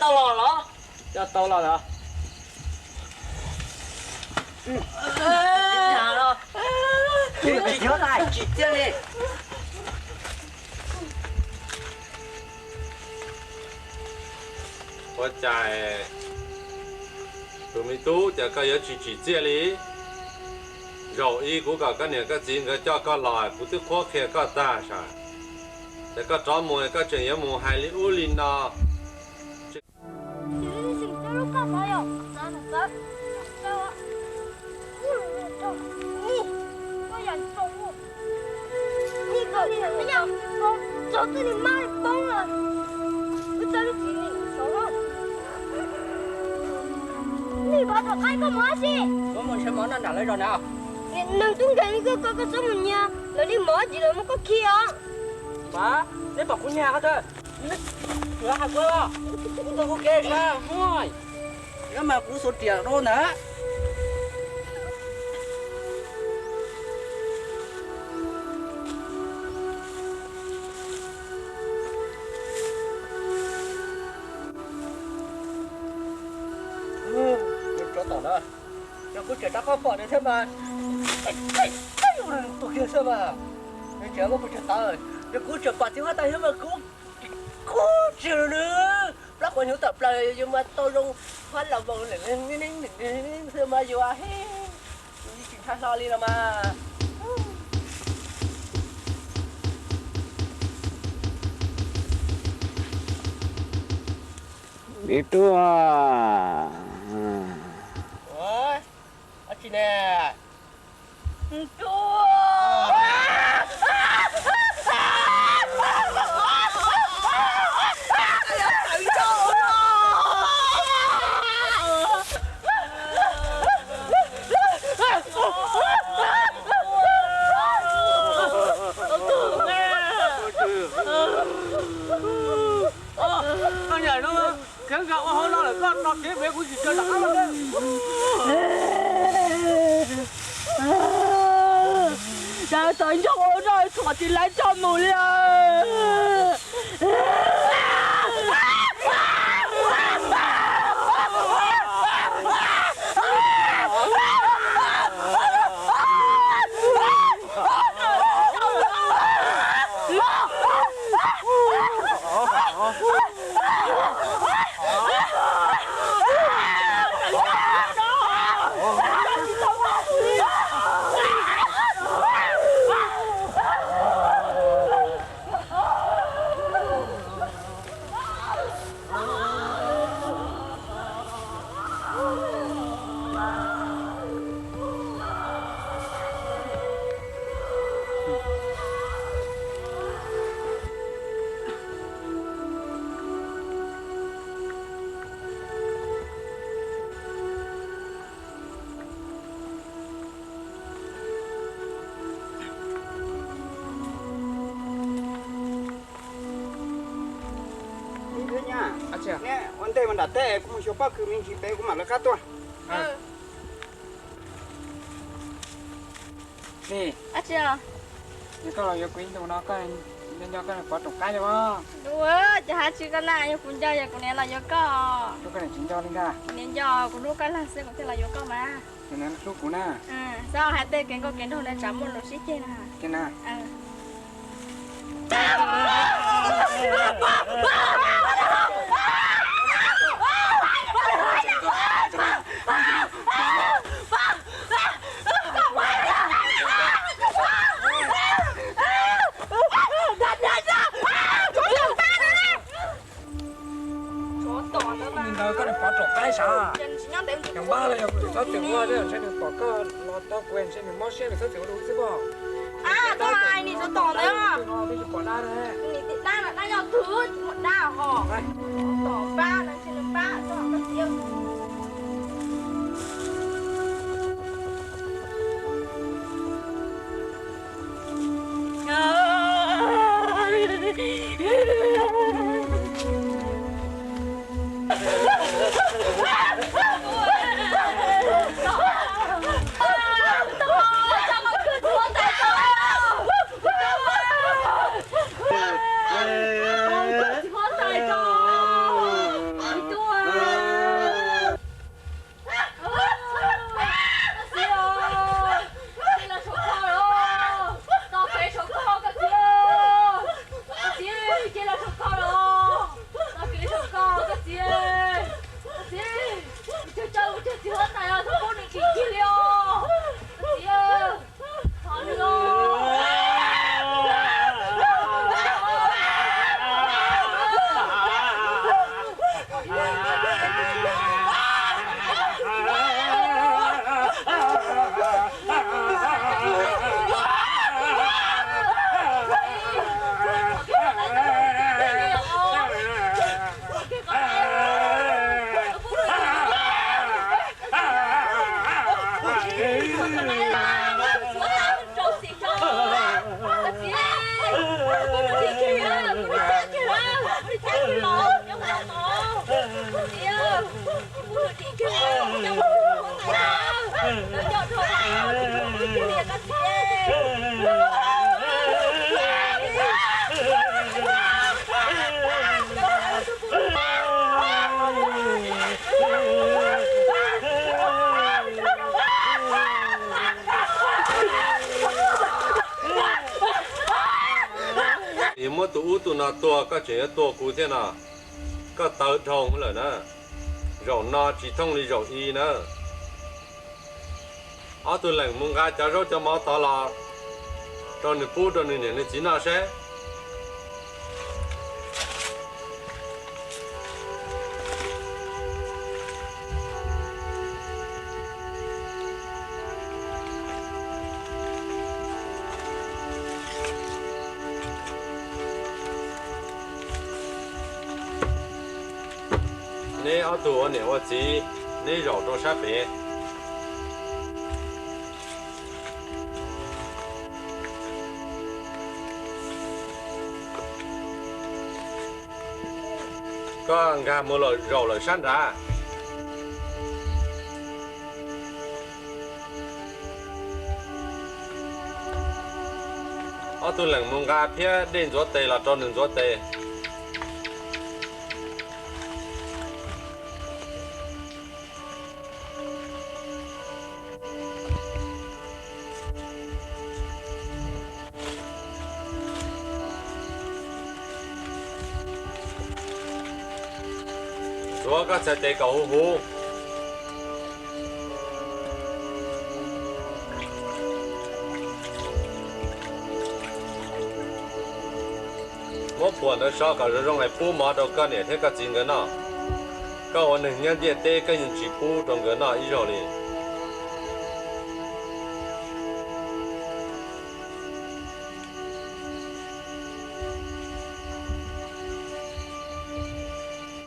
Tau los los? Coj tau los los? Tsis txiaj li. Ua cas tus me tub, cas koj yuav tsis tsim txiaj li? Zaum ib kuv kom koj niam koj txiv nkawd coj koj los kuv twb qhuab qhia koj tag sas. Ces koj rov mus koj tseem yuav mus hais li ub li no. Nej pov rov qab koj mus ua si. Koj mus ntshaw mov noj nram lawv zos na. Neeg tub nkeeg li koj, koj txhob mus nyiag lawv li mov ces lawv muab koj khi os. Mas neb pom kuv nyiag qhov twg? Neb hais kuv, kuv tau kuv kev sab hos. Nyob mas kuv xuas riam rau ntawd. Rov tom na, yog kuv tseem rov qab pom nws thiab mas, tus kiag xwb mas, nws tseem muab kuv tseem tawv, yog kuv tseem pom txiv huab tais thiab mas kuv, kuv tsis lwm nws. Plab quav hnyuv tawm plaws yuav mas tau zoo, huab los vau xwb mas yuav tsis ntshai hlo li los mas. Me tub, dab tsi ne? Koj niam, kheev kawg ua hauj lwm lawm koj tso kev pem kuv tsis tso rov qab los. Cas txawm nrog ua noj txhom tsis laiv tso mus li. Neb ua ntej mus nram teb, kuv mus xyuas pob kws me ntsis pem kuv mam lawv qab tuaj. Koj los yuav kuv ib ntus no, koj nco koj niam pov rooj qaib li os. Ua cas hais tsis koj na, yog kuv nco yog kuv niam los yuav koj. Hlub koj niam tsis nco li ntag. Kuv niam nco, kuv hlub koj leeg xwb kuv thiaj los yuav koj mas. Kuv niam hlub kuv na. Txhob hais tej kev nkauj kev nraug ntawd tsam muaj lus sib ceg na. Ces na. Ntawd koj niam pov rooj qaib sav. Yog npab los yog kuv txhob txwm ua, ntshe nws pom koj los tau kuv ntshe nws mob siab nws txhob txwm ua rau wb xwb pob. Koj hais nim tsis pom dab, nim tsis pom dab, dab yog twg muaj dab hos. Tom pab no ntshe nws pab txog koj txiv. Yog muab tus ub tus no tua, koj tseem yuav tua kuv thiab no, koj tawv dhau lawm na. Zaum no tsis thooj li zaum i na. Ob tug leem mus nqa cov zaub cov mov tod los rau nws pub rau nws niam nws txiv noj seb. Neb ob tug ua niam ua txiv, neb zaum rau sab pem. Koj nkag mus zaum lawm sab nrad. Ob tug leem mus nqa phiab dej ntxuav tes los rau nws ntxuav tes. Ntxuav koj txhais tes kom huv huv. Muab phuam ntawd so kom zoo zoo es pub mov rau koj niam thiab koj txiv nkawd noj. Koj ua neeg nyob ntiaj teb koj yeej tsis pub rau nkawd noj ib zaug li.